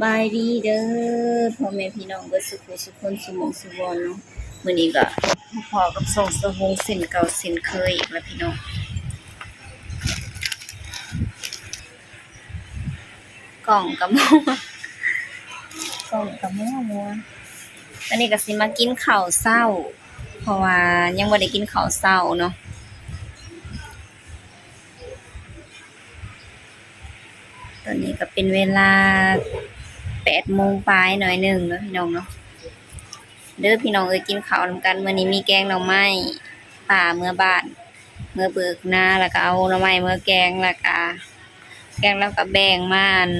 ບາຍດີເດີ ພໍ່ແມ່ພີ່ນ້ອງເບິດສູ່ຜູ້ສູ່ຄົນ ສູ່ໝ່ອງສູ່ບ່ອນເນາະ. ມື້ນີ້ກໍພໍ້ກັບຊ່ອງສະໂຮງເຊັ່ນເກົ່າເຊັ່ນເຄີຍອີກແລ້ວພີ່ນ້ອງ. ກ້ອງກໍມົວ ກ້ອງກໍມົວໆ. ອັນນີ້ກໍຊິມາກິນເຂົ້າເຊົ້າ ເພາະວ່າຍັງບໍ່ໄດ້ກິນເຂົ້າເຊົ້າເນາະ. ຕອນນີ້ກໍເປັນເວລາແປດໂມງປາຍໜ້ອຍໜຶ່ງເນາະ ພີ່ນ້ອງເນາະ. ເດີພີ່ນ້ອງເອີຍ ກິນເຂົ້ານຳກັນ. ມື້ນີ້ມີແກງໜໍ່ໄມ້ ປ້າເມືອບ້ານ ເມືອເບີກນາ ແລ້ວກໍເອົາໜໍ່ໄມ້ເມືອແກງ ແລ້ວກໍ ແກງແລ້ວກໍແບ່ງມາ ອັນ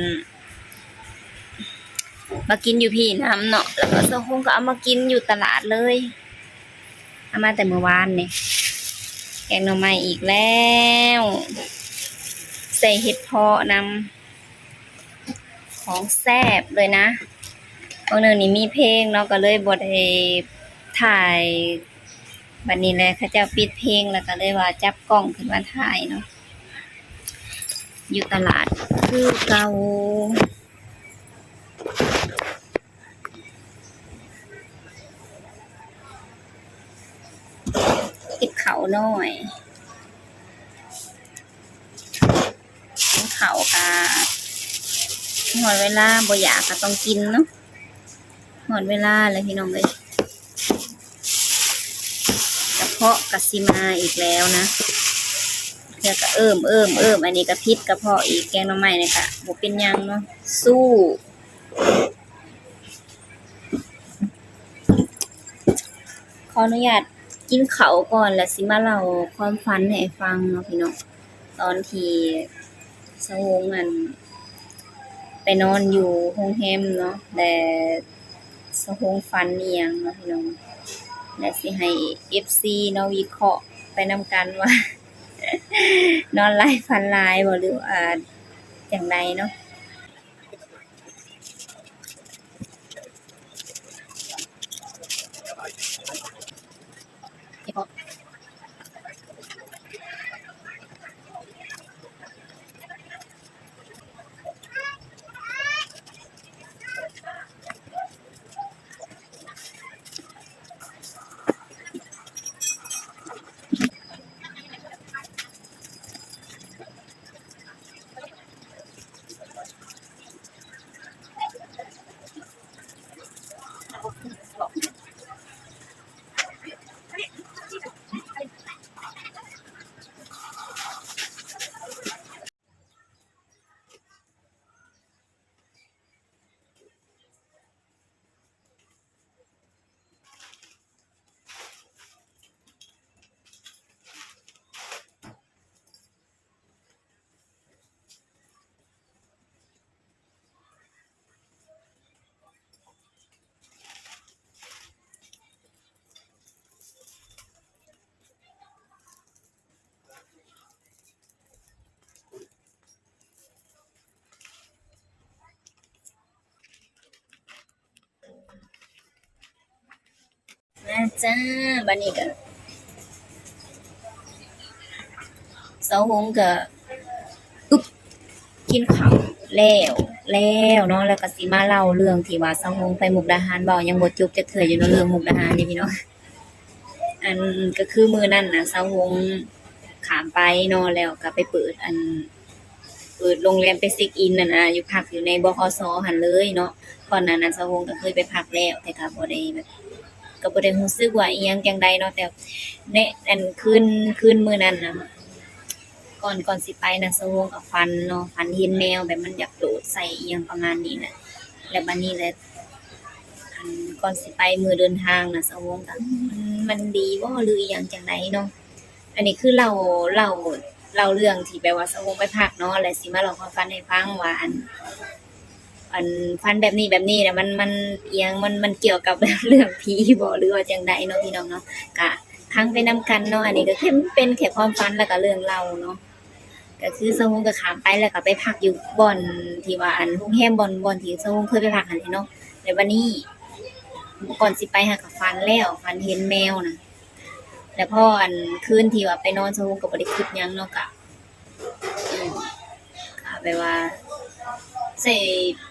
ມາກິນຢູ່ພີ້ນຳເນາະ. ແລ້ວກໍສາວຫົງກໍເອົາມາກິນຢູ່ຕະຫຼາດເລີຍ ເອົາມາແຕ່ມື້ວານນີ້. ແກງໜໍ່ໄມ້ອີກແລ້ວ ໃສ່ເຫັດເພາະນຳ ຂອງແຊບເລີຍນະ. ບາງເທື່ອນີ້ມີເພງເນາະ ກໍເລີຍບໍ່ໄດ້ຖ່າຍ. ບັດນີ້ແຫຼະ ເຂົາເຈົ້າປິດເພງ ແລ້ວກໍເລີຍວ່າຈັບກ້ອງຂຶ້ນມາຖ່າຍເນາະ. ຢູ່ຕະຫຼາດຄືເກົ່າ ເກັບເຂົ້າໜ້ອຍ ເຂົ້າກະຮອດເວລາ ບໍ່ຢາກກະຕ້ອງກິນເນາະ. ຮອດເວລາແລ້ວພີ່ນ້ອງເອີຍ ກະເພາະກະຊິມາອີກແລ້ວນະ. ເທື່ອກະເອີ້ມໆໆ ອັນນີ້ກະຜິດກະເພາະອີກ. ແກງໜໍ່ໄມ້ນີ້ກະບໍ່ເປັນຫຍັງເນາະ ສູ້. ຂໍອະນຸຍາດກິນເຂົ້າກ່ອນ ແລ້ວຊິມາເລົ່າຄວາມຝັນໃຫ້ຟັງເນາະພີ່ນ້ອງ. ຕອນທີ່ສາວຫົງ ອັນ ໄປນອນຢູ່ໂຮງແຮມເນາະ ແລະ ສາວຫົງຝັນອີ່ຫຍັງເນາະພີ່ນ້ອງ ແລະ ຊິໃຫ້ເອັຟຊີເນາະ ວິເຄາະໄປນຳກັນວ່າ ນອນຫຼາຍຝັນຫຼາຍບໍ່ ຫຼືວ່າຈັ່ງໃດເນາະ. ມາຈ້າ ບັດນີ້ກະ ສາວຫົງກະ ອຶບ ກິນເຂົ້າແລ້ວ ແລ້ວເນາະ ແລ້ວກະຊິມາເລົ່າເລື່ອງທີ່ວ່າສາວຫົງໄປມຸກດາຫານ ເວົ້າຍັງບໍ່ຈົບຈັກເທື່ອຢູ່ເນາະ ເລື່ອງມຸກດາຫານນີ້ພີ່ນ້ອງ. ອັນ ກະຄືມື້ນັ້ນນະ ສາວຫົງຂ້າມໄປເນາະ ແລ້ວກະໄປເປີດ ອັນ ເປີດໂຮງແຮມ ໄປເຊັກອິນຫັ້ນນະ ຢູ່ ພັກຢູ່ໃນ ບຂສ ຫັ້ນເລີຍເນາະ. ກ່ອນໜ້ານັ້ນສາວຫົງກະເຄີຍໄປພັກແລ້ວ ແຕ່ກະບໍ່ໄດ້ແບບ ກະບໍ່ໄດ້ຮູ້ສຶກວ່າອີ່ຫຍັງຈັ່ງໃດເນາະ ແຕ່ໃນ ອັນ ຄືນ ຄືນມື້ນັ້ນນະ ກ່ອນ ກ່ອນຊິໄປນະ ສາວຫົງກະຝັນເນາະ ຝັນເຫັນແມວແບບມັນຢາກໂດດໃສ່ອີ່ຫຍັງປະມານນີ້ແຫຼະ. ແລ້ວບາດນີ້ແຫຼະ ອັນ ກ່ອນຊິໄປມື້ເດີນທາງນະ ສາວຫົງກະ ມັນ ມັນດີບໍ່ ຫຼືອີ່ຫຍັງຈັ່ງໃດເນາະ. ອັນນີ້ຄືເລົ່າ ເລົ່າ ເລົ່າເລື່ອງທີ່ແບບວ່າສາວຫົງໄປພັກເນາະ ແລ້ວຊິມາເລົ່າຄວາມຝັນໃຫ້ຟັງວ່າ ອັນ ອັນ ຝັນແບບນີ້ແບບນີ້ນະ ມັນ ມັນອີ່ຫຍັງ ມັນ ມັນກ່ຽວກັບເລື່ອງຜີບໍ່ ຫຼືວ່າຈັ່ງໃດເນາະ ພີ່ນ້ອງເນາະ. ກະຟັງໄປນຳກັນເນາະ ອັນນີ້ກະແຄ່ ເປັນແຄ່ຄວາມຝັນ ແລ້ວກະເລື່ອງເລົ່າເນາະ. ກະຄືສາວຫົງກະຂ້າມໄປ ແລ້ວກະໄປພັກຢູ່ບ່ອນທີ່ວ່າ ອັນ ໂຮງແຮມບ່ອນ ບ່ອນທີ່ສາວຫົງເຄີຍໄປພັກຫັ້ນແຫຼະເນາະ. ແລ້ວບາດນີ້ ກ່ອນຊິໄປຫັ້ນກະຝັນແລ້ວ ຝັນເຫັນແມວນະ. ແລ້ວພໍ ອັນ ຄືນທີ່ວ່າໄປນອນ ສາວຫົງກະບໍ່ໄດ້ຄິດຫຍັງເນາະ ກະ ອືມ ກະແບບວ່າ ໃຊ້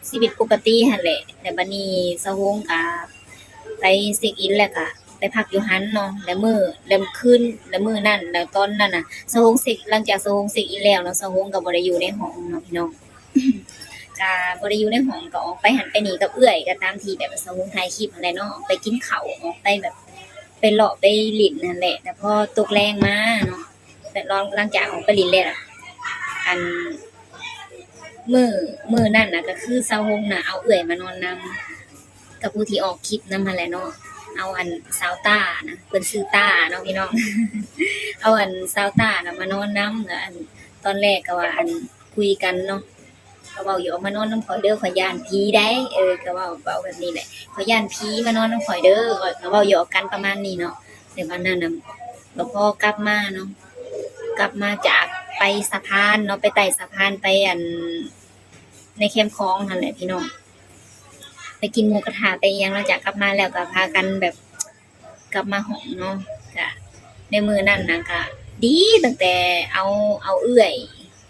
ຊີວິດປົກກະຕິຫັ້ນແຫຼະ. ແລ້ວບັດນີ້ສາວຫົງກະໄປເຊັກອິນ ແລ້ວກະໄປພັກຢູ່ຫັ້ນເນາະ. ແລ້ວມື້ ແລ້ວຄືນ ແລ້ວມື້ນັ້ນ ແລ້ວຕອນນັ້ນນະ ສາວຫົງເຊັກ ຫຼັງຈາກສາວຫົງເຊັກອິນແລ້ວເນາະ ສາວຫົງກະບໍ່ໄດ້ຢູ່ໃນຫ້ອງເນາະພີ່ນ້ອງ. ກະບໍ່ໄດ້ຢູ່ໃນຫ້ອງ ກະອອກໄປຫັ້ນໄປນີ້ກັບເອື້ອຍ ກະຕາມທີ່ແບບສາວຫົງຖ່າຍຄລິບຫັ້ນແຫຼະເນາະ ໄປກິນເຂົ້າ ອອກໄປແບບ ໄປເລາະໄປຫຼິ້ນຫັ້ນແຫຼະ. ແຕ່ພໍຕົກແລງມາເນາະ ແບບຫຼັງ ຫຼັງຈາກອອກໄປຫຼິ້ນແລ້ວ ອັນ ມື້ ມື້ນັ້ນນະ ກະຄືສາວຫົງນະ ເອົາເອື້ອຍມານອນນຳ ກັບຜູ້ທີ່ອອກຄລິບນຳຫັ້ນແຫຼະເນາະ. ເອົາອັນສາວຕ້ານະ ເພິ່ນຊື່ຕ້າເນາະພີ່ນ້ອງ ເອົາອັນສາວຕ້ານະມານອນນຳ. ແລ້ວອັນຕອນແລກກະວ່າອັນຄຸຍກັນເນາະ ກະເວົ້າຢູ່ວ່າ ມານອນນຳຂ້ອຍເດີ ຂ້ອຍຢ້ານຜີໄດ໋. ເອີ ກະເວົ້າ ເວົ້າແບບນີ້ແຫຼະ ຂ້ອຍຢ້ານຜີ ມານອນນຳຂ້ອຍເດີ ກະເວົ້າຢອກກັນປະມານນີ້ເນາະ. ແຕ່ວ່ານັ້ນນະ ແລ້ວພໍກັບມາເນາະ ກັບມາຈາກໄປສະພານເນາະ ໄປໄຕ່ສະພານໄປອັນ ໃນແຄມຂອງຫັ້ນແຫຼະພີ່ນ້ອງ ໄປກິນໝູກະທະໄປອີ່ຫຍັງ ຫຼັງຈາກກັບມາແລ້ວກະພາກັນແບບ ກັບມາຫ້ອງເນາະ. ກະໃນມື້ນັ້ນນະ ກະດີຕັ້ງແຕ່ເອົາ ເອົາເອື້ອຍ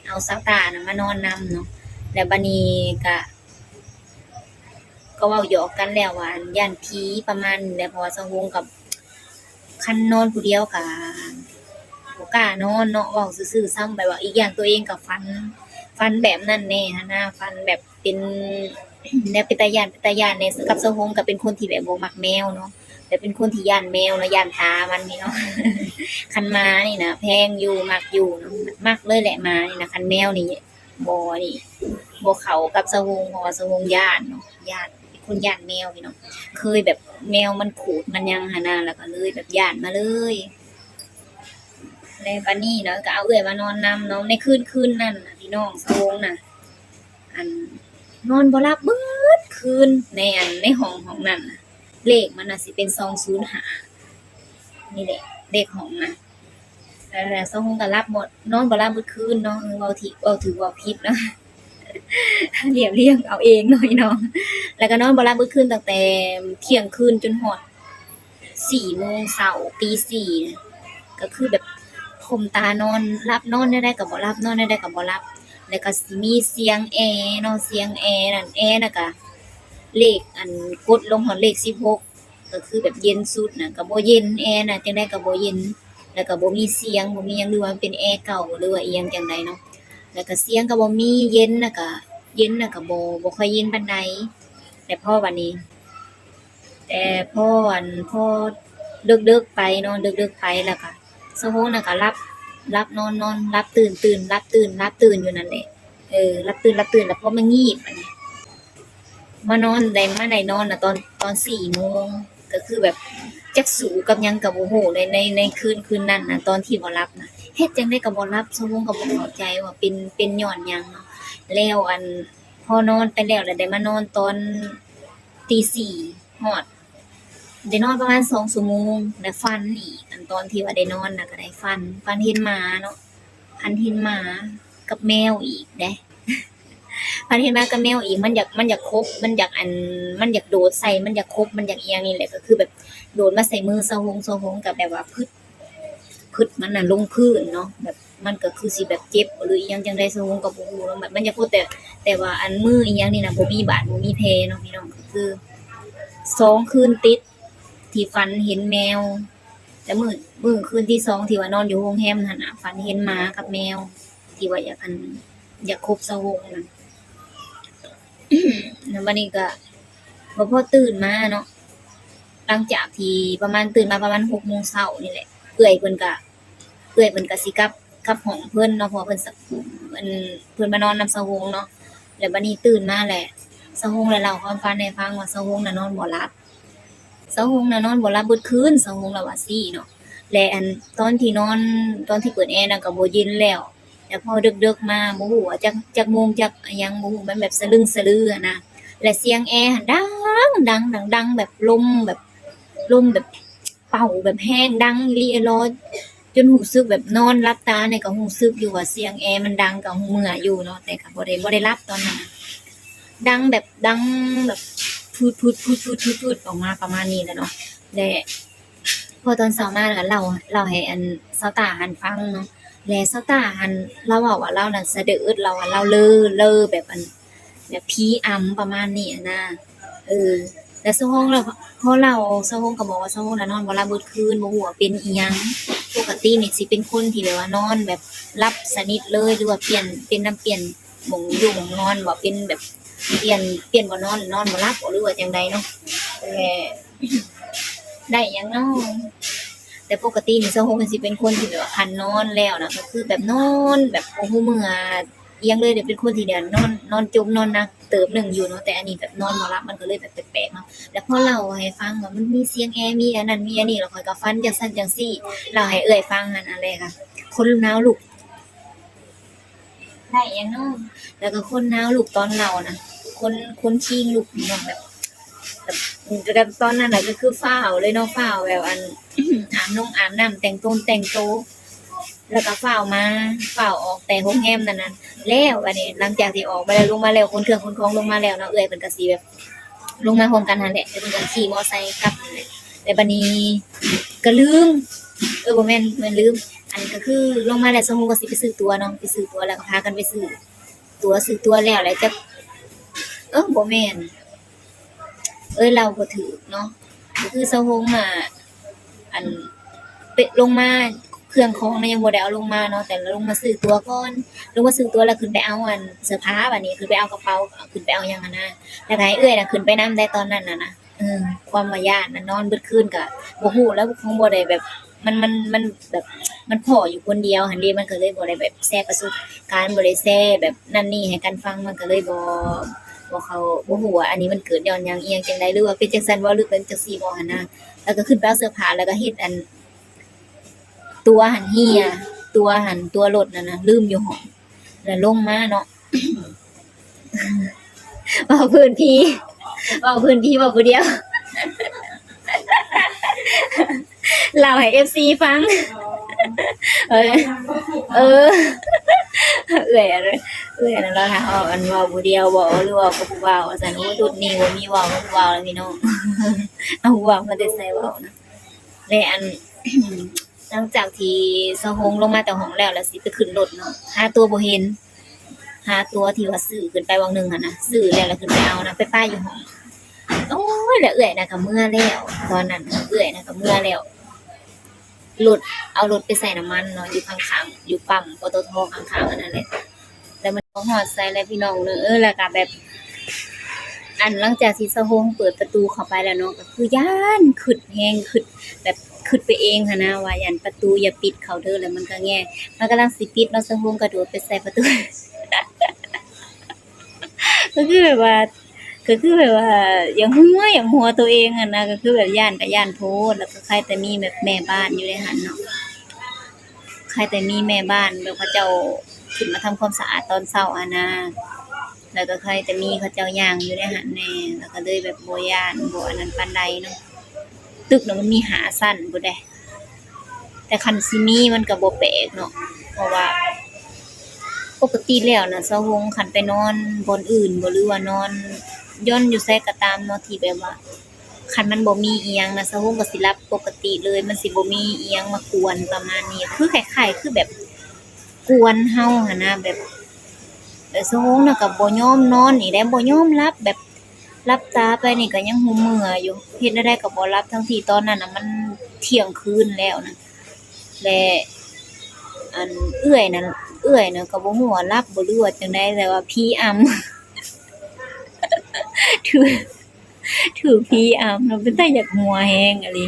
ເອົາສາວຕ້ານະມານອນນຳເນາະ. ແລ້ວບັດນີ້ກະ ກະເວົ້າຢອກກັນແລ້ວວ່າ ຢ້ານຜີປະມານນີ້ແຫຼະ ເພາະວ່າສາວຫົງກະ ຄັນນອນຜູ້ດຽວກະບໍ່ກ້ານອນເນາະ ເວົ້າຊື່ໆ ຊ້ຳໄປວ່າ ອີກຢ່າງຕົວເອງກະຝັນ ຝັນແບບນັ້ນແດ່ຫັ້ນນະ ຝັນແບບ ເປັນແນວເປັນຕາຢ້ານ ເປັນຕາຢ້ານແດ່. ກັບສາວຫົງກະເປັນຄົນທີ່ແບບບໍ່ມັກແມວເນາະ ແບບເປັນຄົນທີ່ຢ້ານແມວເນາະ ຢ້ານຕາມັນນີ້ເນາະ. ຄັນໝານີ້ນະແພງຢູ່ ມັກຢູ່ເນາະ ມັກເລີຍແຫຼະໝານີ້ນະ. ຄັນແມວນີ້ບໍ່ ນີ້ ບໍ່ເຂົ້າກັບສາວຫົງ ເພາະວ່າສາວຫົງຢ້ານເນາະ ຢ້ານ ເປັນຄົນຢ້ານແມວພີ່ນ້ອງ. ເຄີຍແບບແມວມັນຂູດມັນຫຍັງຫັ້ນນະ ແລ້ວກະເລີຍແບບຢ້ານມາເລີຍ. ແລ້ວບັດນີ້ເນາະ ກະເອົາເອື້ອຍມານອນນຳເນາະ. ໃນຄືນ ຄືນນັ້ນນະພີ່ນ້ອງ ສາວຫົງນະ ອັນ ນອນບໍ່ຫຼັບເບິດຄືນ ໃນອັນ ໃນຫ້ອງ ຫ້ອງນັ້ນນະ ເລກມັນນະຊິເປັນສອງສູນຫ້າ ນີ້ແຫຼະ ເລກຫ້ອງນະ. ແລ້ວສາວຫົງກະຫຼັບບໍ່ ນອນບໍ່ຫຼັບເບິດຄືນເນາະ. ເອີ ເວົ້າທີ່ ເວົ້າຖືກເວົ້າຜິດເນາະ ລຽບລຽງເອົາເອງເນາະພີ່ນ້ອງ. ແລ້ວກະນອນບໍ່ຫຼັບເບິດຄືນ ຕັ້ງແຕ່ທ່ຽງຄືນຈົນຮອດ ສີ່ໂມງເຊົ້າ ຕີສີ່ ກະຄືແບບຂົ່ມຕານອນ ຫຼັບ ນອນແນວໃດກະບໍ່ຫຼັບ ນອນແນວໃດກະບໍ່ຫຼັບ. ແລ້ວກະຊິມີສຽງແອເນາະ ສຽງແອນັ້ນ ແອນະກະ ເລກ ອັນ ກົດລົງຮອດເລກສິບຫົກ ກະຄືແບບເຢັນສຸດນະ ກະບໍ່ເຢັນ ແອນະ ຈັ່ງໃດກະບໍ່ເຢັນ. ແລ້ວກະບໍ່ມີສຽງ ບໍ່ມີຫຍັງ ຫຼືວ່າມັນເປັນແອເກົ່າ ຫຼືວ່າອີ່ຫຍັງຈັ່ງໃດເນາະ. ແລ້ວກະສຽງກະບໍ່ມີ ເຢັນນະກະ ເຢັນນະກະບໍ່ ບໍ່ຄ່ອຍເຢັນປານໃດ. ແຕ່ພໍບັດນີ້ ແຕ່ພໍອັນ ພໍເດິກໆໄປເນາະ ເດິກໆໄປ ແລ້ວກະສາວຫົງນະກະຫຼັບ ຫຼັບນອນ ນອນ ຫຼັບຕື່ນ ຕື່ນ ຫຼັບຕື່ນ ຫຼັບຕື່ນຢູ່ນັ້ນແຫຼະ. ເອີ ຫຼັບຕື່ນ ຫຼັບຕື່ນ ແລ້ວພໍມາງີບ ມານອນ ໄດ້ ມາໄດ້ນອນນະ ຕອນ ຕອນສີ່ໂມງ ກະຄືແບບຈັກສູ້ກັບຫຍັງກະບໍ່ຮູ້ ໃນ ໃນ ໃນຄືນ ຄືນນັ້ນນະ ຕອນທີ່ບໍ່ຫຼັບນະ ເຮັດຈັ່ງໃດກະບໍ່ຫຼັບ. ສາວຫົງກະບໍ່ເຂົ້າໃຈວ່າເປັນ ເປັນຍ້ອນຫຍັງເນາະ. ແລ້ວອັນ ພໍນອນໄປແລ້ວ ແລ້ວໄດ້ມານອນຕອນຕີສີ່ ຮອດ ໄດ້ນອນປະມານສອງຊົ່ວໂມງ ແລ້ວຝັນອີກ. ອັນຕອນທີ່ວ່າໄດ້ນອນນະກະໄດ້ຝັນ ຝັນເຫັນໝາເນາະ ຝັນເຫັນໝາກັບແມວອີກເດ້. ຝັນເຫັນໝາກັບແມວອີກ ມັນຢາກ ມັນຢາກຄົບ ມັນຢາກອັນ ມັນຢາກໂດດໃສ່ ມັນຢາກຄົບ ມັນຢາກອີ່ຫຍັງນີ້ແຫຼະ. ກະຄືແບບໂດດມາໃສ່ມືສາວຫົງ ສາວຫົງກະແບບວ່າພຶດ ພຶດມັນນະລົງພື້ນເນາະ ແບບມັນກະຄືຊິແບບເຈັບ ຫຼືອີ່ຫຍັງຈັ່ງໃດ ສາວຫົງກະບໍ່ຮູ້ເນາະ. ແບບມັນຢາກຄົບ ແຕ່ ແຕ່ວ່າອັນມືອີ່ຫຍັງນີ້ນະ ບໍ່ມີບາດ ບໍ່ມີແຜເນາະພີ່ນ້ອງ. ກະຄືສອງຄືນຕິດທີ່ຝັນເຫັນແມວ ແຕ່ມື້ ມື້ຄືນທີສອງທີ່ວ່ານອນຢູ່ໂຮງແຮມຫັ້ນນະ ຝັນເຫັນໝາກັບແມວ ທີ່ວ່າຢາກ ອັນ ຢາກຄົບສາວຫົງນະ. ແລ້ວບັດນີ້ກະ ພໍ ພໍຕື່ນມາເນາະ ຫຼັງຈາກທີ່ປະມານ ຕື່ນມາປະມານຫົກໂມງເຊົ້ານີ້ແຫຼະ ເອື້ອຍເພິ່ນກະ ເອື້ອຍເພິ່ນກະຊິກັບ ກັບຫ້ອງເພິ່ນເນາະ ເພາະວ່າເພິ່ນ ເພິ່ນ ເພິ່ນມານອນນຳສາວຫົງເນາະ. ແລ້ວບັດນີ້ຕື່ນມາແຫຼະ ສາວຫົງລະເລົ່າຄວາມຝັນໃຫ້ຟັງວ່າ ສາວຫົງນະນອນບໍ່ຫຼັບ ສາວຫົງນະນອນບໍ່ຫຼັບເບິດຄືນ ສາວຫົງລະວ່າຊີ້ເນາະ. ແລະ ອັນ ຕອນທີ່ນອນ ຕອນທີ່ເປີດແອນະກະບໍ່ເຢັນແລ້ວ ແລ້ວພໍເດິກໆມາ ບໍ່ຮູ້ວ່າຈັກ ຈັກໂມງ ຈັກອີ່ຫຍັງບໍ່ຮູ້ ມັນແບບສະລຶ້ງສະລືຫັ້ນນະ. ແລະ ສຽງແອຫັ້ນດັງ ດັງ ດັງ ດັງແບບລົມ ແບບລົມແບບເປົ່າແບບແຮງ ດັງອີ່ຫຼີອີ່ຫຼໍ ຈົນຮູ້ສຶກແບບນອນຫຼັບຕານີ້ກະຮູ້ສຶກຢູ່ວ່າສຽງແອມັນດັງ ກະຮູ້ເມື່ອຍຢູ່ເນາະ ແຕ່ກະບໍ່ໄດ້ ບໍ່ໄດ້ຫຼັບຕອນນັ້ນນະ. ດັງແບບ ດັງແບບ ຟືດໆໆໆອອກມາປະມານນີ້ແຫຼະເນາະ. ແລະ ພໍຕອນເຊົ້າມາລະເລົ່າ ເລົ່າໃຫ້ອັນສາວຕ້າຫັ້ນຟັງເນາະ. ແລະ ສາວຕ້າຫັ້ນລາວເວົ້າວ່າລາວນັ້ນສະເດີດ ລາວວ່າລາວເລີ ເລີແບບອັນ ແບບຜີອຳປະມານນີ້ຫັ້ນນະ. ເອີ ແລ້ວສາວຫົງລະ ພໍເລົ່າ ສາວຫົງກໍບອກວ່າສາວຫົງລະນອນບໍ່ຫຼັບເບິດຄືນ ບໍ່ຮູ້ວ່າເປັນອີ່ຫຍັງ. ປົກກະຕິນີ້ຊິເປັນຄົນທີ່ແບບວ່ານອນແບບຫຼັບສະໜິດເລີຍ ຫຼືວ່າປ່ຽນ ເປັນນຳປ່ຽນ ໝ່ອງຢູ່ໝ່ອງນອນບໍ່ ເປັນແບບປ່ຽນ ປ່ຽນບ່ອນນອນ ນອນບໍ່ຫຼັບບໍ່ ຫຼືວ່າຈັ່ງໃດເນາະ. ແຕ່ໄດ້ຫຍັງເນາະ ແຕ່ປົກກະຕິນີ້ສາວຫົງເພິ່ນຊິເປັນຄົນທີ່ແບບວ່າຄັນນອນແລ້ວນະ ກໍຄືແບບນອນແບບບໍ່ຮູ້ເມື່ອອີ່ຫຍັງເລີຍ ເປັນຄົນທີ່ແບບນອນ ນອນຈົມນອນໜັກເຕີບໜຶ່ງຢູ່ເນາະ ແຕ່ອັນນີ້ແບບນອນບໍ່ຫຼັບ ມັນກໍເລີຍແບບແປກໆເນາະ. ແລ້ວພໍເລົ່າໃຫ້ຟັງວ່າມັນມີສຽງແອ ມີອັນນັ້ນມີອັນນີ້ ແລ້ວຂ້ອຍກໍຝັນຈັ່ງຊັ້ນຈັ່ງຊີ້ ເລົ່າໃຫ້ເອື້ອຍຟັງຫັ້ນ ອັນແລກອະ ຄົນນາວລຸກ ໄດ້ຫຍັງເນາະ ແລ້ວກໍຄົນນາວລຸກຕອນເລົ່ານະ ຄົນ ຄົນຄີງລຸກເນາະ ແບບ ແບບ ແລ້ວກໍຕອນນັ້ນນະ ກໍຄືຟ້າວເລີຍເນາະ ຟ້າວແບບອັນ ອາບນົງອາບນ້ຳ ແຕ່ງຕົງແຕ່ງໂຕ ແລ້ວກໍຟ້າວມາ ຟ້າວອອກແຕ່ໂຮງແຮມນັ້ນນະ. ແລ້ວບາດນີ້ຫຼັງຈາກທີ່ອອກມາແລ້ວ ລົງມາແລ້ວ ຂົນເຄື່ອງຂົນຂອງລົງມາແລ້ວເນາະ ເອື້ອຍເພິ່ນກໍຊິແບບ ລົງມາພ້ອມກັນຫັ້ນແຫຼະ ແລ້ວເພິ່ນກໍຂີ່ມໍໄຊກັບຫັ້ນແຫຼະ. ແລ້ວບາດນີ້ກໍລືມ ເອີ ບໍ່ແມ່ນ ແມ່ນລືມ ອັນກໍຄືລົງມາແລ້ວ ສາວຫົງກໍຊິໄປຊື້ຕົ໋ວເນາະ ໄປຊື້ຕົ໋ວ ແລ້ວກໍພາກັນໄປຊື້ຕົ໋ວ ຊື້ຕົ໋ວແລ້ວ ແລ້ວຈັກ ເອີ ບໍ່ແມ່ນ ເອີ ເລົ່າບໍ່ຖືກເນາະ ກໍຄືສາວຫົງນະ ອັນ ເປັນ ລົງມາ ເຄື່ອງຂອງນະຍັງບໍ່ໄດ້ເອົາລົງມາເນາະ ແຕ່ລົງມາຊື້ຕົ໋ວກ່ອນ ລົງມາຊື້ຕົ໋ວແລ້ວຂຶ້ນໄປເອົາອັນເສື້ອຜ້າ ບາດນີ້ຂຶ້ນໄປເອົາກະເປົາ ຂຶ້ນໄປເອົາຫຍັງຫັ້ນນະ ແລ້ວກໍໃຫ້ເອື້ອຍນະຂຶ້ນໄປນຳໄດ໋ຕອນນັ້ນນະ. ເອີ ຄວາມວ່າຢ້ານນະ ນອນເບິດຄືນກໍບໍ່ຮູ້ແລ້ວ ຄົງບໍ່ໄດ້ແບບ ມັນ ມັນ ມັນແບບ ມັນພໍ້ຢູ່ຄົນດຽວຫັ້ນເດ ມັນກໍເລີຍບໍ່ໄດ້ແບບແຊປະສົບການ ບໍ່ໄດ້ແຊແບບນັ້ນນີ້ໃຫ້ກັນຟັງ ມັນກໍເລີຍບໍ່ ບໍ່ເຂົ້າ ບໍ່ຮູ້ວ່າອັນນີ້ມັນເກີດຍ້ອນຫຍັງ ອີ່ຫຍັງຈັ່ງໃດ ຫຼືວ່າເປັນຈັ່ງຊັ້ນບໍ່ ຫຼືເປັນຈັ່ງຊີ້ບໍ່ຫັ້ນນະ. ແລ້ວກໍຂຶ້ນໄປເອົາເສື້ອຜ້າ ແລ້ວກໍເຮັດອັນ ຕົ໋ວຫັ້ນເຮຍ ຕົ໋ວຫັ້ນ ຕົ໋ວລົດຫັ້ນນະ ລືມຢູ່ຫ້ອງ ແລ້ວລົງມາເນາະ ເວົ້າພື້ນຜີ ເວົ້າພື້ນຜີ ເວົ້າຜູ້ດຽວ ເລົ່າໃຫ້ເອັຟຊີຟັງ ເອີ ເອີ ເອື້ອຍ ເອື້ອຍນັ້ນລາວຖາມວ່າ ອັນ ເວົ້າຜູ້ດຽວບໍ່ ຫຼືເວົ້າກັບຜູ້ບ່າວ ວ່າຊັ້ນ. ໂອ້ ຊຸດນີ້ບໍ່ມີເວົ້າກັບຜູ້ບ່າວແລ້ວພີ່ນ້ອງ ເອົາຜູ້ບ່າວມາແຕ່ໃສເວົ້ານະ. ແລະ ອັນ ຫຼັງຈາກທີ່ສາວຫົງລົງມາແຕ່ຫ້ອງແລ້ວ ແລ້ວຊິໄປຂຶ້ນລົດເນາະ ຫາຕົ໋ວບໍ່ເຫັນ ຫາຕົ໋ວທີ່ວ່າຊື້ຂຶ້ນໄປຫວ່າງໜຶ່ງຫັ້ນນະ ຊື້ແລ້ວ ແລ້ວຂຶ້ນໄປເອົານະ ໄປປະຢູ່ຫ້ອງ. ໂອ້ຍ ແລ້ວເອື້ອຍນະກໍເມືອແລ້ວ ຕອນນັ້ນເອື້ອຍນະກໍເມືອແລ້ວ ລົດ ເອົາລົດໄປໃສ່ນ້ຳມັນເນາະ ຢູ່ຂ້າງໆ ຢູ່ປ້ຳ ປຕທ ຂ້າງໆ ອັນນັ້ນແຫຼະ. ແລ້ວມັນຮອດໃສແລ້ວພີ່ນ້ອງເອີຍ ແລ້ວກໍແບບ ອັນ ຫຼັງຈາກທີ່ສາວຫົງເປີດປະຕູເຂົ້າໄປແລ້ວເນາະ ກໍຄືຢ້ານ ຄຶດແຮງ ຄຶດແບບ ຄຶດໄປເອງຫັ້ນນະ ວ່າຢ້ານປະຕູຢ່າປິດເຂົ້າເດີ ແລ້ວມັນກໍແງ່ ມັນກຳລັງຊິປິດເນາະ ສາວຫົງກະໂດດໄປໃສ່ປະຕູ ກໍຄືແບບວ່າ ກໍຄືແບບວ່າຢາກຫົວ ຢາກຫົວໂຕເອງຫັ້ນນະ ກໍຄືແບບຢ້ານກໍຢ້ານໂພດ ແລ້ວກໍໃຄ່ແຕ່ມີແບບແມ່ບ້ານຢູ່ໃນຫັ້ນເນາະ ໃຄ່ແຕ່ມີແມ່ບ້ານແບບເຂົາເຈົ້າຂຶ້ນມາທຳຄວາມສະອາດຕອນເຊົ້າຫັ້ນນະ ແລ້ວກໍໃຄ່ແຕ່ມີເຂົາເຈົ້າຍ່າງຢູ່ໃນຫັ້ນແດ່ ແລ້ວກໍເລີຍແບບບໍ່ຢ້ານ ບໍ່ອັນນັ້ນປານໃດເນາະ ຕຶກນະມັນມີຫ້າຊັ້ນພຸ້ນເດ້. ແຕ່ຄັນຊິມີມັນກໍບໍ່ແປກເນາະ ເພາະວ່າປົກກະຕິແລ້ວນະ ສາວຫົງຄັນໄປນອນບ່ອນອື່ນບໍ ຫຼືວ່ານອນຢ່ອນຢູ່ໃສກໍຕາມເນາະ ທີ່ແບບວ່າຄັນມັນບໍ່ມີອີ່ຫຍັງນະ ສາວຫົງກໍຊິຫຼັບປົກກະຕິເລີຍ ມັນຊິບໍ່ມີອີ່ຫຍັງມາກວນປະມານນີ້ ຄືຄ້າຍໆ ຄືແບບກວນເຮົາຫັ້ນນະ ແບບ ແລ້ວສາວຫົງນະກໍບໍ່ຍອມນອນອີກເດ້ ບໍ່ຍອມຫຼັບ ແບບ ຫຼັບຕາໄປນີ້ກໍຍັງຫຸ່ມເມື່ອຢູ່ ເຮັດແນວໃດກໍບໍ່ຫຼັບ ທັງທີ່ຕອນນັ້ນນະມັນທ່ຽງຄືນແລ້ວນະ ແລະ ອັນ ເອື້ອຍນັ້ນ ເອື້ອຍນະກໍບໍ່ຮູ້ວ່າຫຼັບບໍ່ ຫຼືວ່າຈັ່ງໃດ ແຕ່ວ່າຜີອຳ ຖື ຖືຜີອຳ ແລ້ວເປັນຕາຢາກຫົວແຮງອີ່ຫຼີ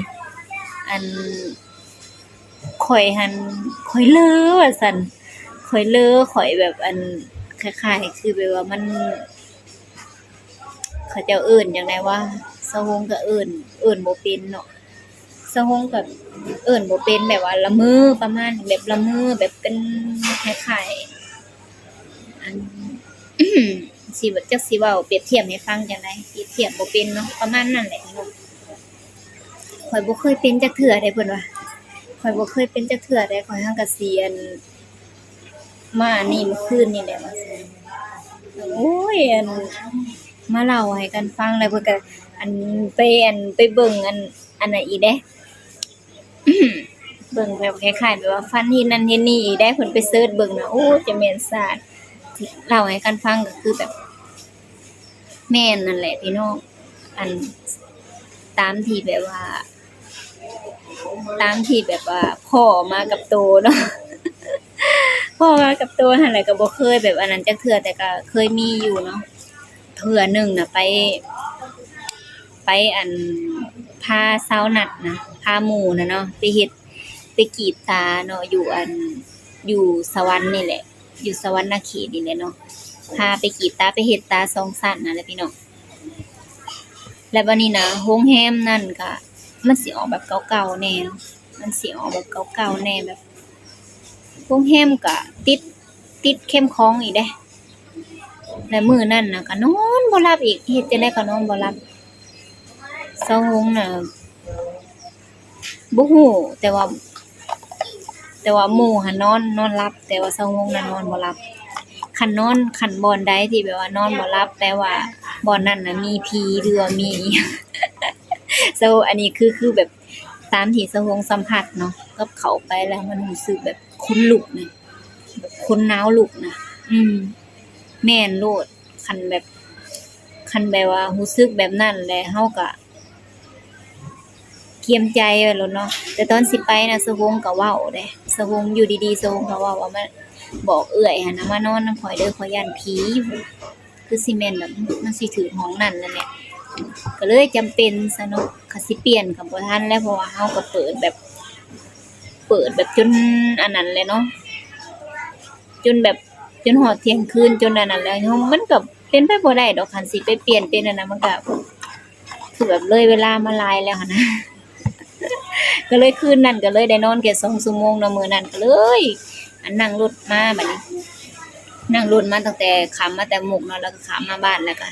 ອັນ ຂ້ອຍຫັ້ນ ຂ້ອຍເລີວ່າຊັ້ນ ຂ້ອຍເລີ ຂ້ອຍແບບ ອັນ ຄ້າຍໆ ຄືແບບວ່າມັນ ເຂົາເຈົ້າເອີ້ນຈັ່ງໃດວະ ສາວຫົງກໍເອີ້ນ ເອີ້ນບໍ່ເປັນເນາະ ສາວຫົງກໍເອີ້ນບໍ່ເປັນ ແບບວ່າລະເມີປະມານ ແບບລະເມີ ແບບເປັນຄ້າຍໆ ອັນ ຊິແບບ ຈັກຊິເວົ້າປຽບທຽບໃຫ້ຟັງຈັ່ງໃດ ປຽບທຽບບໍ່ເປັນເນາະ ປະມານນັ້ນແຫຼະພີ່ນ້ອງ. ຂ້ອຍບໍ່ເຄີຍເປັນຈັກເທື່ອເດ້ ເພິ່ນວ່າ ຂ້ອຍບໍ່ເຄີຍເປັນຈັກເທື່ອເດ້ ຂ້ອຍຫາກະຊິ ອັນ ມາອັນນີ້ມື້ຄືນນີ້ແຫຼະວ່າຊັ້ນ ໂອ້ຍ ອັນ ມາເລົ່າໃຫ້ກັນຟັງ ແລ້ວເພິ່ນກະ ອັນ ໄປ ອັນ ໄປເບິ່ງ ອັນ ອັນນັ້ນອີກເດ້ ເບິ່ງແບບຄ້າຍໆ ແບບວ່າຝັນເຫັນນັ້ນເຫັນນີ້ອີກເດ້ ເພິ່ນໄປເສີດເບິ່ງນະ ໂອ້ ຈະແມ່ນຊາດ ເລົ່າໃຫ້ກັນຟັງກໍຄືແບບ ແມ່ນນັ້ນແຫຼະພີ່ນ້ອງ ອັນ ຕາມທີ່ແບບວ່າ ຕາມທີ່ແບບວ່າພໍ້ມາກັບໂຕເນາະ ພໍ້ມາກັບໂຕຫັ້ນແຫຼະ ກໍບໍ່ເຄີຍແບບອັນນັ້ນຈັກເທື່ອ ແຕ່ກໍເຄີຍມີຢູ່ເນາະ ເທື່ອໜຶ່ງນະ ໄປ ໄປອັນ ພາຊາວນັດນະ ພາໝູ່ນະເນາະ ໄປເຮັດ ໄປກຣີດຕາເນາະ ຢູ່ອັນ ຢູ່ສະຫວັນນີ້ແຫຼະ ຢູ່ສະຫວັນນະເຂດນີ້ແຫຼະເນາະ ພາໄປກຣີດຕາ ໄປເຮັດຕາສອງຊັ້ນນັ້ນແຫຼະພີ່ນ້ອງ. ແລ້ວບາດນີ້ນະ ໂຮງແຮມນັ້ນກະ ມັນຊິອອກແບບເກົ່າໆແດ່ເນາະ ມັນຊິອອກແບບເກົ່າໆແດ່ ແບບ ໂຮງແຮມກະຕິດ ຕິດເຂັມຂອງອີກເດ້. ແລ້ວມື້ນັ້ນນະກະນອນບໍ່ຫຼັບອີກ ເຮັດຈັ່ງໃດກໍນອນບໍ່ຫຼັບ. ສາວຫົງນະ ບໍ່ຮູ້ ແຕ່ວ່າ ແຕ່ວ່າໝູ່ຫັ້ນນອນ ນອນຫຼັບ ແຕ່ວ່າສາວຫົງນະນອນບໍ່ຫຼັບ. ຄັນນອນ ຄັນບ່ອນໃດທີ່ແບບວ່ານອນບໍ່ຫຼັບ ແປວ່າບ່ອນນັ້ນນະມີຜີ ຫຼືວ່າມີອີ່ຫຍັງ. ສາວ ອັນນີ້ຄື ຄືແບບຕາມທີ່ສາວຫົງສຳຜັດເນາະ ກັບເຂົ້າໄປແລ້ວມັນຮູ້ສຶກແບບຂົນລຸກນະ ແບບຂົນໜາວລຸກນະ. ອືມ ແມ່ນໂລດ ຄັນແບບ ຄັນແບບວ່າຮູ້ສຶກແບບນັ້ນແຫຼະ ເຮົາກະກຽມໃຈໄວ້ໂລດເນາະ. ແຕ່ຕອນຊິໄປນະ ສາວຫົງກໍເວົ້າເດ້ ສາວຫົງ ຢູ່ດີໆ ສາວຫົງກໍເວົ້າວ່າ ມາບອກເອື້ອຍຫັ້ນນະ ມານອນນຳຂ້ອຍເດີ ຂ້ອຍຢ້ານຜີ ຄືຊິແມ່ນແບບມັນຊິຖືກຫ້ອງນັ້ນນັ້ນແຫຼະ ກໍເລີຍຈຳເປັນຊະເນາະ. ຄັນຊິປ່ຽນກໍບໍ່ທັນແລ້ວ ເພາະວ່າເຮົາກໍເປີດແບບ ເປີດແບບຈົນອັນນັ້ນແຫຼະເນາະ ຈົນແບບ ຈົນຮອດທ່ຽງຄືນ ຈົນອັນນັ້ນແລ້ວ ມັນກໍເປັນໄປບໍ່ໄດ້ດອກ ຄັນຊິໄປປ່ຽນເປັນອັນນັ້ນ ມັນກໍຄືແບບເລີຍເວລາມາຫຼາຍແລ້ວຫັ້ນນະ. ກໍເລີຍຄືນນັ້ນກໍເລີຍໄດ້ນອນແຄ່ສອງຊົ່ວໂມງເນາະ ມື້ນັ້ນກໍເລີຍ ອັນ ນັ່ງລົດມາ ບາດນີ້ນັ່ງລົດມາຕັ້ງແຕ່ ຂ້າມມາແຕ່ມຸກເນາະ ແລ້ວກໍຂ້າມມາບ້ານ ແລ້ວກໍ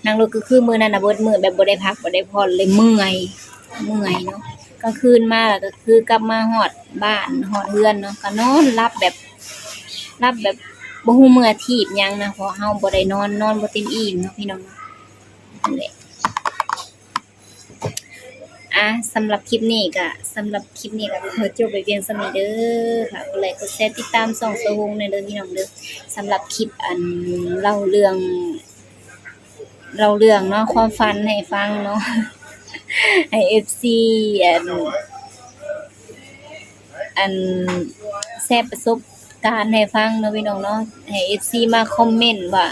ນັ່ງລົດ ກໍຄືມື້ນັ້ນນະ ເບິດມື້ແບບບໍ່ໄດ້ພັກບໍ່ໄດ້ຜ່ອນເລີຍ ເມື່ອຍ ເມື່ອຍເນາະ. ກາງຄືນມາແລ້ວກໍຄືກັບມາຮອດບ້ານຮອດເຮືອນເນາະ ກໍນອນຫຼັບແບບ ຫຼັບແບບບໍ່ຮູ້ເມື່ອທີບຫຍັງນະ ເພາະເຮົາບໍ່ໄດ້ນອນ ນອນບໍ່ເຕັມອີ່ມເນາະ ພີ່ນ້ອງເນາະ. ນັ້ນແຫຼະ ອ່າ ສຳລັບຄລິບນີ້ກະ ສຳລັບຄລິບນີ້ກະຂໍຈົບໄວ້ພຽງສ່ຳນີ້ເດີ. ຝາກກົດໄລກົດແຊຕິດຕາມຊ່ອງສາວຫົງແດ່ເດີພີ່ນ້ອງເດີ. ສຳລັບຄລິບອັນເລົ່າເລື່ອງ ເລົ່າເລື່ອງເນາະ ຄວາມຝັນໃຫ້ຟັງເນາະ ໃຫ້ເອັຟຊີ ອັນ ອັນ ແຊປະສົບ ການໃຫ້ຟັງເນາະພີ່ນ້ອງເນາະ ໃຫ້ເອັຟຊີມາຄອມເມັນວ່າ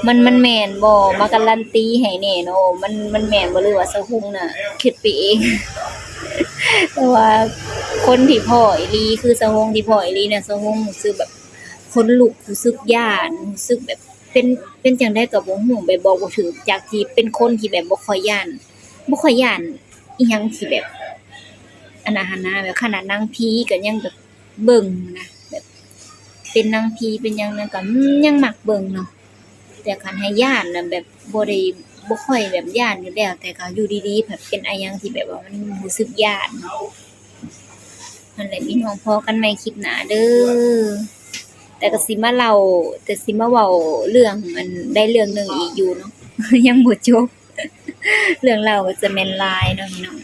ມັນ ມັນແມ່ນບໍ່ ມາກາຣັນຕີໃຫ້ແດ່ເນາະ ມັນ ມັນແມ່ນບໍ່ ຫຼືວ່າສາວຫົງນະຄິດໄປເອງ. ແຕ່ວ່າຄົນທີ່ພໍ້ອີ່ຫຼີ ຄືສາວຫົງທີ່ພໍ້ອີ່ຫຼີນະ ສາວຫົງຮູ້ສຶກແບບຂົນລຸກ ຮູ້ສຶກຢ້ານ ຮູ້ສຶກແບບເປັນ ເປັນຈັ່ງໃດກໍບໍ່ຮູ້ ແບບບອກບໍ່ຖືກ ຈາກທີ່ເປັນຄົນທີ່ແບບບໍ່ຄ່ອຍຢ້ານ ບໍ່ຄ່ອຍຢ້ານອີ່ຫຍັງທີ່ແບບ ອັນນັ້ນຫັ້ນນະ ແບບຂະໜາດໜັງຜີກໍຍັງແບບ ເບິ່ງນະ ແບບເປັນໜັງຜີເປັນຫຍັງນະ ກໍຍັງມັກເບິ່ງເນາະ ແຕ່ຄັນໃຫ້ຢ້ານນະ ແບບບໍ່ໄດ້ ບໍ່ຄ່ອຍແບບຢ້ານຢູ່ແລ້ວ ແຕ່ກໍຢູ່ດີໆ ແບບເປັນອີ່ຫຍັງທີ່ແບບວ່າມັນຮູ້ສຶກຢ້ານເນາະ. ນັ້ນແຫຼະພີ່ນ້ອງ ພໍ້ກັນໃໝ່ຄລິບໜ້າເດີ. ແຕ່ກໍຊິມາເລົ່າ ແຕ່ຊິມາເວົ້າເລື່ອງອັນໃດເລື່ອງໜຶ່ງອີກຢູ່ເນາະ ຍັງບໍ່ຈົບ ເລື່ອງເລົ່າກໍຈະແມ່ນຫຼາຍເນາະພີ່ນ້ອງ.